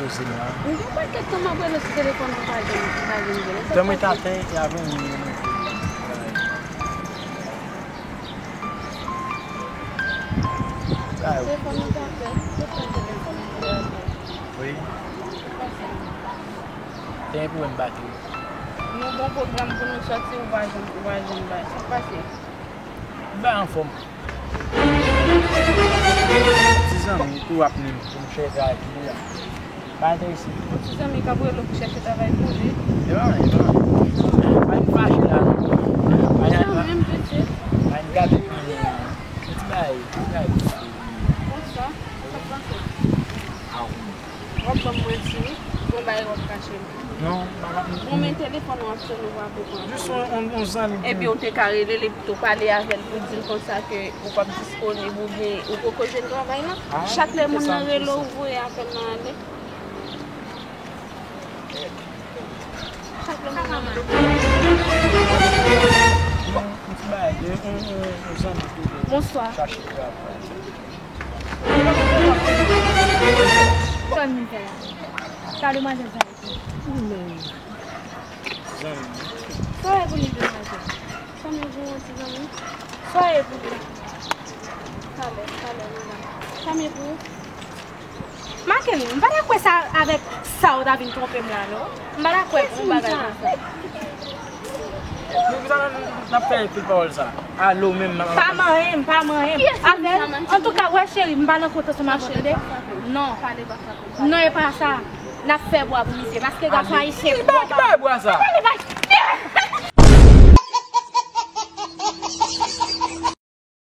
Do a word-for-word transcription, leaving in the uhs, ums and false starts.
Yon pakèt tan m ap rele sou telefòn ou pa janm, pa janm rele. Dòmi taten, y a vini. Telefòn ou taten, telefòn ou taten. Wi. Te gen pwoblèm batri. Nou gon pwogram pou nou sòti, ou pa janm, ou pa janm bay. Sa k pase? Bay anfòm. Ti zanmi tou ap ni pou m chèche ak li a. Pa enterese. Yon ti zanmi k ap rele w pou chèche travay pou li. Yo, yo. Pa n fache la non. Pa n, pa n gade pou li. Yon ti bagay, ti bagay. Konsa, sa k pase? A wi. W ap ban m manti wi. Gon bagay w ap kache m. Non, m pa ka. Bon, men telefòn w ap sonnen, w ape pran. Jis yon, yon, yon zanmi. Epi w te ka rele li pou w pale avè l, pou di l konsa ke ou p ap disponib oubyen ou poko jwenn travay la. Chak lè moun nan rele w, ou voye apèl lan ale. Chak lè moun nan rele w. Yon ti bagay, yon, yon, yon, yon zanmi tou. Bonswa. Chache travay. Sa demanzèl sa ye? Zanmi. Sa ye pou li demanzèl? Sa m ye pou ou, ti zanmi? Sa ye pou li? Talè, talè, madanm. Sa m ye pou ou? Makenn, m pa ta kwè sa avèk sa ou ta vin twonpe m la, non. M pa ta kwè pou yon bagay konsa. Men pou sa n ap fè pil pawòl sa? Alo menm. Pa manyen m, pa manyen m. Avè l, antouka, wè cheri, m pa nan kont ansanm avè w, tande? Non. Non, e pa sa. N ap fè bwa pou misye, paske gason ayisyen pwòp. Ki bagay bwa sa?